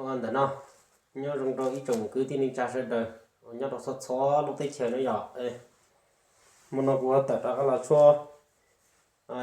Ntawm no, nyob zoo rau ib tsoom kwv tij neej tsa sawv daws uas nyob rau txhua txhua lub teb chaws no yom. Hmo no kuv tawm rov qab los tshuab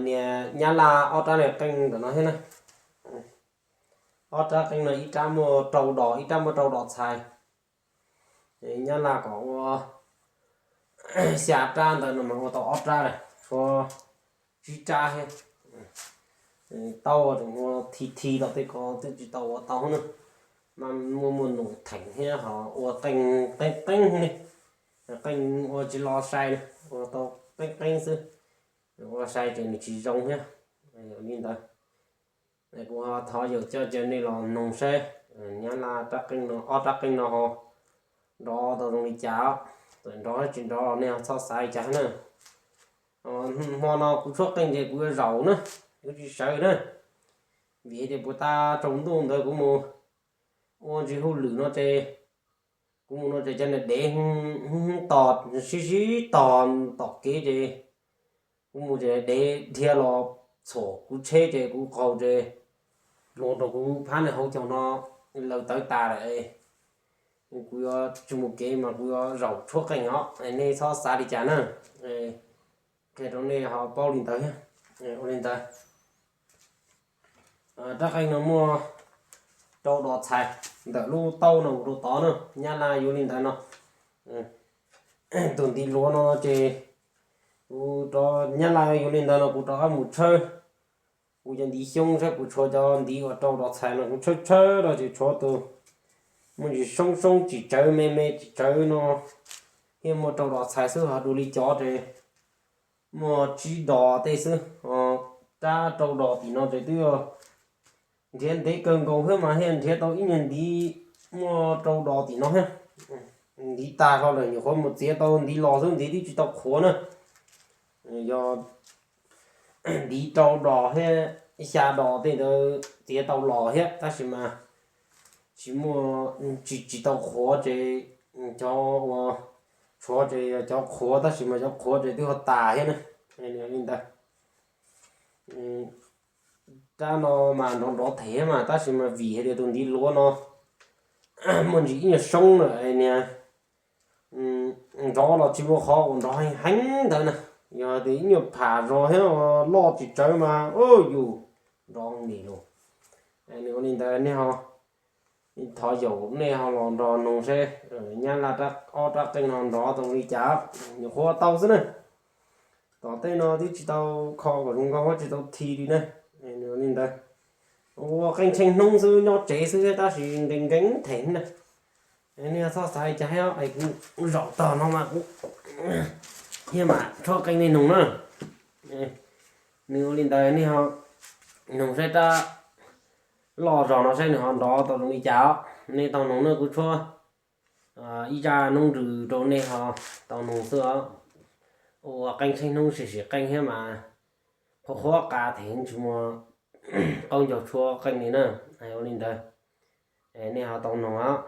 niag Nyab Laj ob rab niag qeej ntawm no thiab na. Ob rab qeej no ib rab muaj rau dos, ib rab muaj rau dos txhais. Nyab Laj kom ua xya rab, ntawm no mas ua tau ob rab lawm, tshuav tsib rab thiab. Taub tseem ua thi thi tom tej ko twb tsis tau ua tau na. Mas muaj muaj num theem thiab ho ua qeej qeeb qeeb li, qeej ua tsis los sai na, ua tau qeeb qeeb xwb. Ua sai ces nws tsis zoo thiab. Li ntawd, kuv ho thov yaum coj caw nej los noog saib Nyab Laj rab qeej no, ob rab qeej no ho nrov tau zoo li cas, txawm nrov tsis nrov nej ho txhob xav li cas na. Hmo no kuv tshuab qeej ces kuv yuav zaum na, kuv tsis sawv na, vim tias puas tas tsaus ntuj ntawd kuv mus ua ntsis hauj lwm no ces, kuv mus no ces cov niag dev tos sib sib tos tom kev ces kuv mus ces dev dhia los txhuam kuv tsheb ces kuv qaug ces luag rau kuv phab niag hauv caug no lawv tawv tas lawm. Kuv yuav tsis mus kev mas kuv yuav zaum tshuab qeej os, nej txhob xav li cas na. Qhia rau nej ho paub li ntawd thiab. Ua li ntawd, rab qeej no muaj rau dos txhais ntawm lub taub no mus rau tod na, Nyab Laj yuav li ntawd no. Tus ntiv luav no ces kuv rov, Nyab Laj yuav li ntawd no kuv rov qab mus tshawb kuv cov ntiv xyoob saib puas tshuav cov ntiv uas rau dos txhais no, kuv tshawb tshawb rau ces tshuav tus muaj ntsis soob soob tsis tsawv, me me tsis tsawv no thiab muaj rau dos txhais xwb, ho dua li cov ces muaj tsib dos tej xwb. Rab rau dos tim no ces twb yog nrhiav ntev kawg nkaus thiab mas thiaj nrhiav tau ib nyuag ntiv muaj rau dos tim no thiab. Ntiv tag hlo lawm nyuam qhuav mus txiav tau ntiv los xwb, ntiv twb tsis tau qhuav na. Yog ntiv rau dos thiab xya dos tej ntawd txiav tau los thiab tab sis mas tsis muaj, tsis, tsis tau qhuav ces cov uas tshuav ces yog cov qhuav tab sis mas cov qhuav ces twb ho tas thiab na. Li ntawd, rab no mas nrov nrov them mas tab sis mas vim hais tias tus ntiv luav no muaj ntsis ib nyuag soob na, niag nrov los tsis muaj qhov uas nrov heev heev ntawd na. Yog tias ib nyuag pham zog thiab loj tsis tsawv mas yus nrov nim lus. Nws ua li ntawd nej ho thov yaum nej ho los nrog noog seb Nyab Laj ob rab qeej no nrov tau li cas, nyuam qhuav tau xwb na. Tom tej no twb tsis tau kho kom zoo nkauj, tsis tau thi li na. Nws ua li ntawd, ua qeej tsheej hnoob xwb, nyob tsev xwb thiab tab sis nkees nkees them na. Nej txhob xav li cas thiab, kuv zaum tog no mas kuv thiaj mam tshuab qeej nej noog na. Nws ua li ntawd nej ho noog saib rab loj zog no saib nws ho nrov tau zoo li cas os. Nej tau noog na, kuv tshuab ib zaj noob nrws rau nej ho tau noog xwb os. Ua qeej tsheej hnoob sim sim qeej thiab mas qhuav qhuav qa them tsis muaj qaub ncaug tshuab qeej li na. Ua li ntawd, nej ho tau noog os.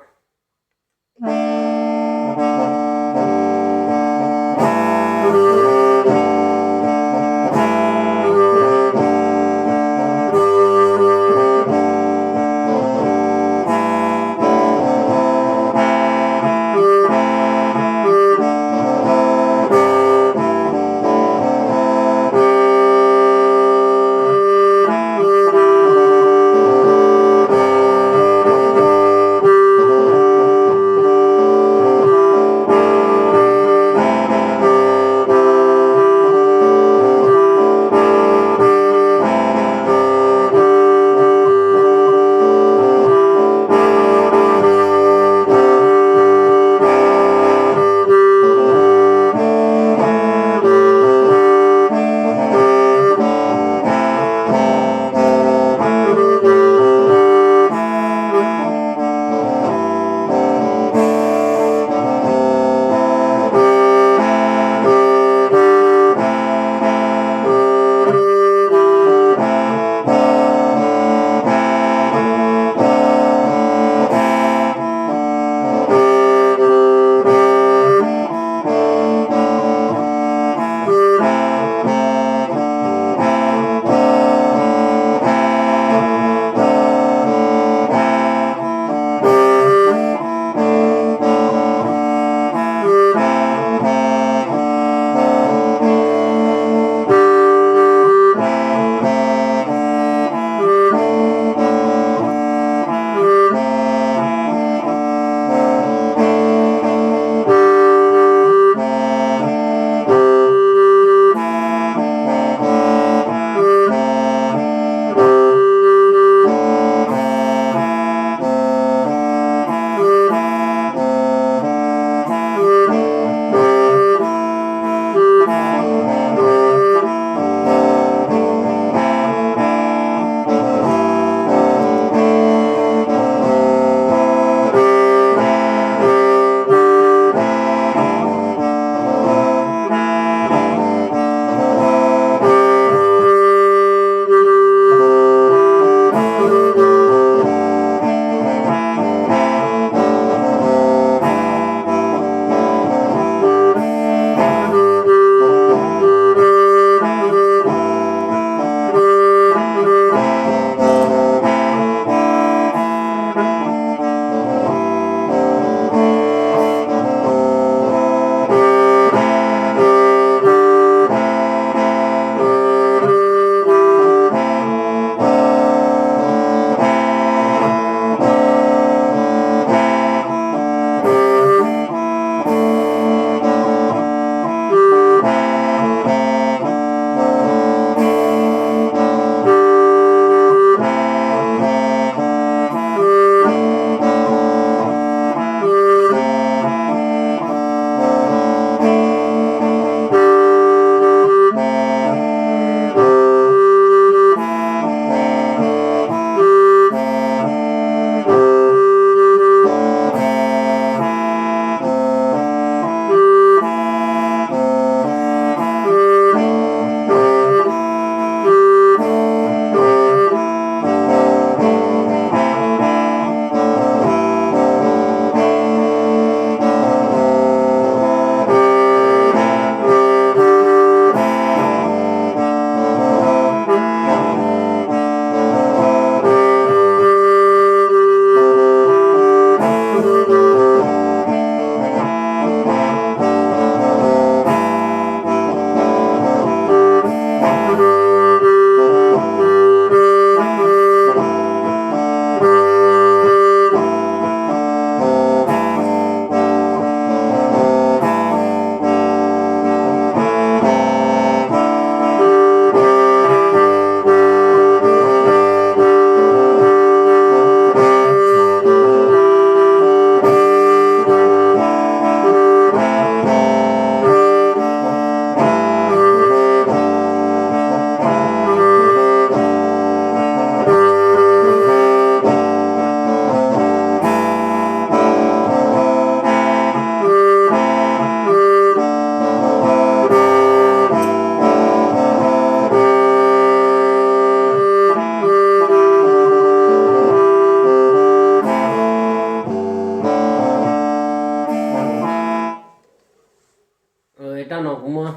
Muab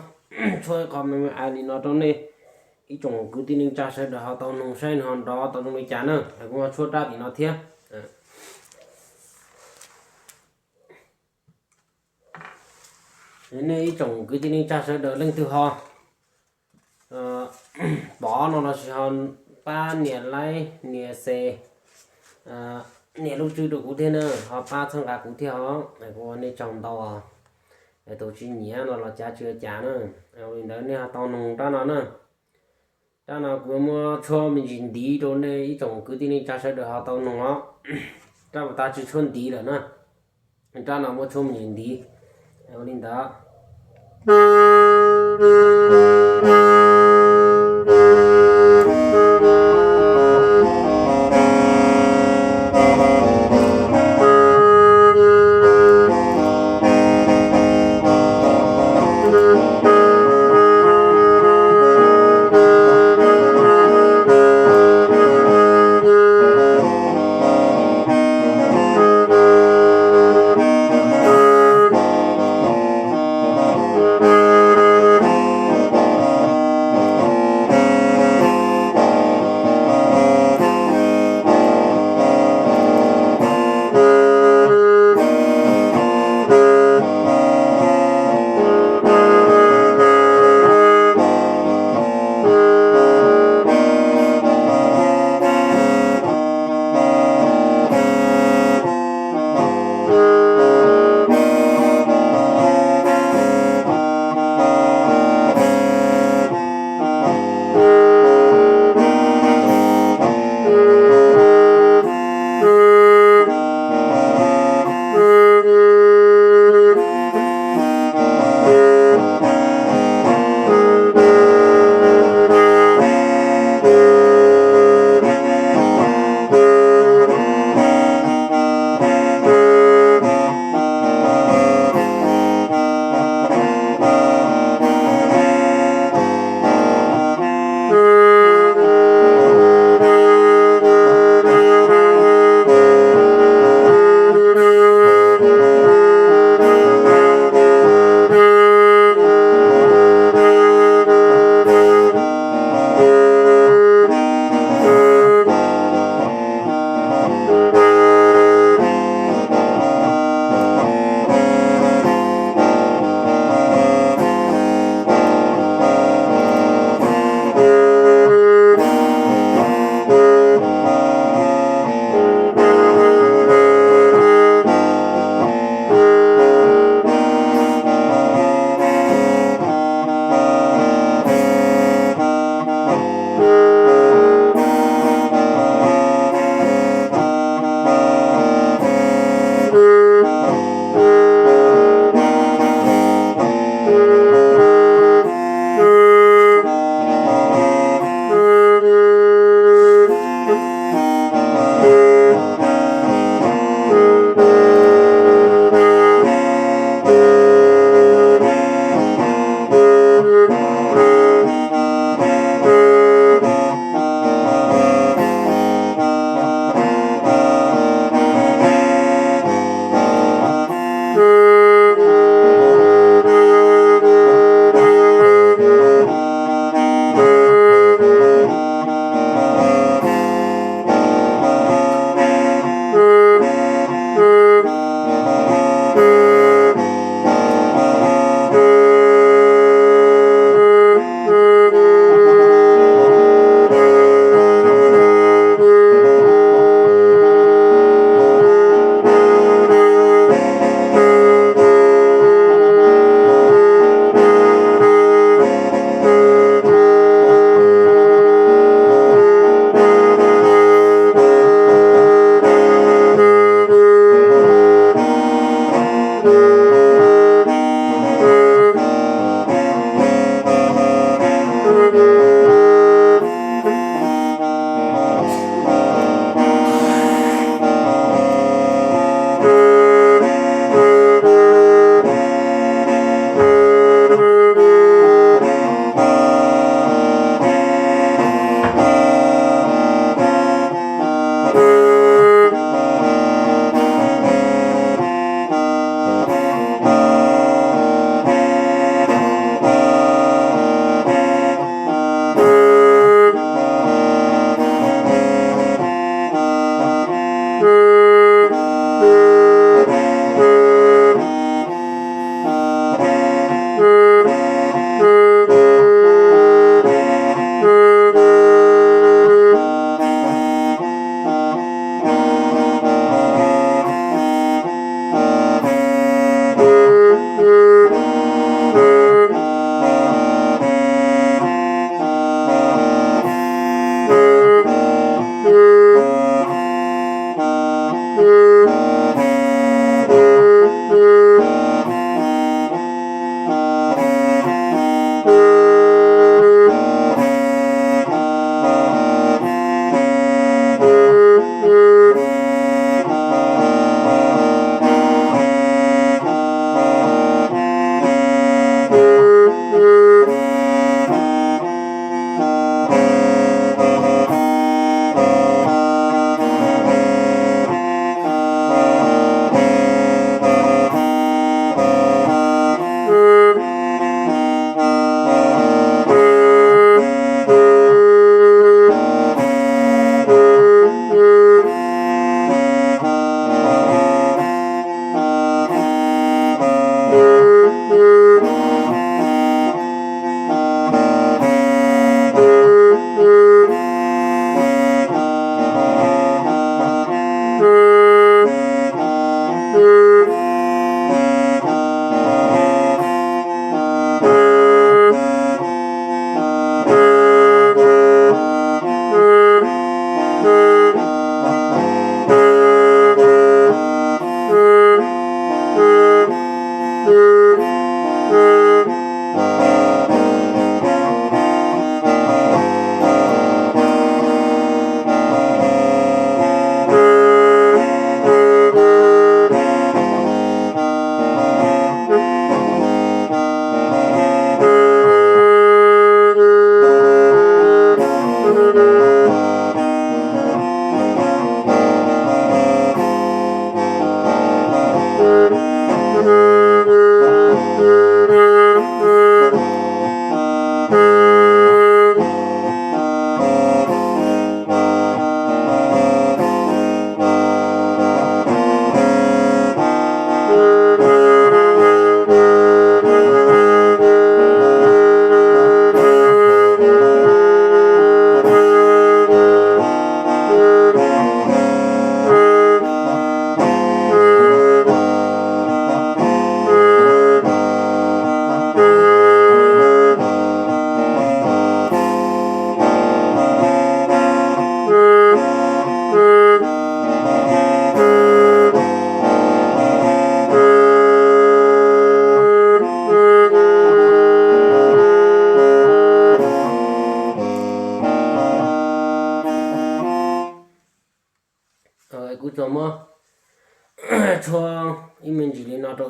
tshuab qhov me me ais li no rau nej ib tsoom kwv tij neej tsa sawv daws ho tau noog saib nws ho nrov tau zoo li cas na. Kuv muab tshuab rab tim no thiab. Nej ib tsoom kwv tij neej tsa sawv daws leej twg ho pom no lossis ho pab nias like, nias share, nias lub tswb rau kuv thiab na, ho pab txhawb nqa kuv thiab os. Kuv ua nej tsaug ntau os. Tus tsis nyiam no los cav tsis ua cas na. Ua li ntawd nej ho tau noog rab no na. Rab no kuv muab tshuab me ntsis ntiv rau nej ib tsoom kwv tij neej tsa sawv daws ho tau noog os. Rab puas tas tsis tshuab ntiv lawm na. Rab no muab tshuab me ntsis ntiv. Ua li ntawd.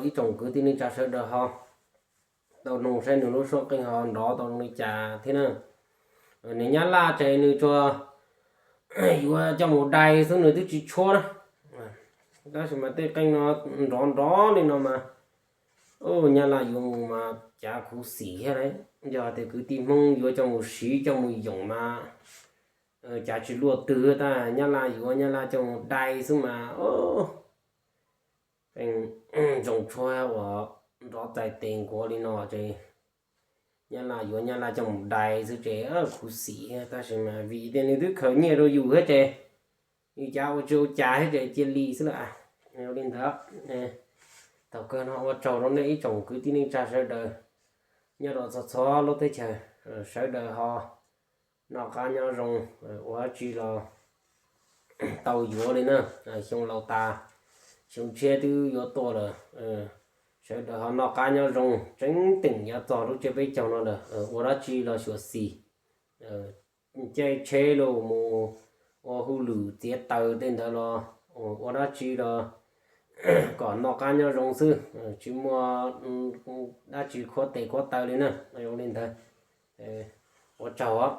ib tsoom kwv tij neej tsa sawv daws ho tau noog saib nws lub suab qeej ho nrov tau zoo li cas thiab na. Niag nyab laj ces nws tsuas yuav coj mus dai xwb, nws twb tsis tshuab na. Tab sis mas tej qeej no nrov nrov li no mas, nyab laj yuav mus mas cav khuv xim thiab lauj. Yog tias kwv tij Hmoob yuav coj mus siv coj mus yoom mas cav tsis luaj twg, tab nyab laj yuav nyab laj coj mus dai xwb mas zoo tshuab uas nrov txais tes nkuav li no ces nyab laj yuav nyab laj coj mus dai xwb ces khuv xim. Tab sis mas vim tias nws twb khaws nyiaj rau yus thiab ces yus cav ua tsis ua cas thiab ces cia li xwb lawm. Li ntawd, thaum kawg no ua tsaug rau nej ib tsoom kwv tij neej tsa sawv daws nyob rau txhua txhua lub teb chaws, sawv daws ho noj qab nyob zoo, ua dab tsi los tau yuav li na. Xyoo laus tas, xyoo tshiab twb yuav tuaj lawm. Sawv daws ho noj qab nyob zoo, tseeb teem yav txog lub tsiab peb caug no lawm, ua dab tsi los xyuam xim, caij tsheb los mus ua hauj lwm txiav taws tej ntawd los ua dab tsi los kom noj qab nyob zoo xwb, tsis muaj dab tsi khuab tes khuab taw li na. Zoo li ntawd, ua tsaug os.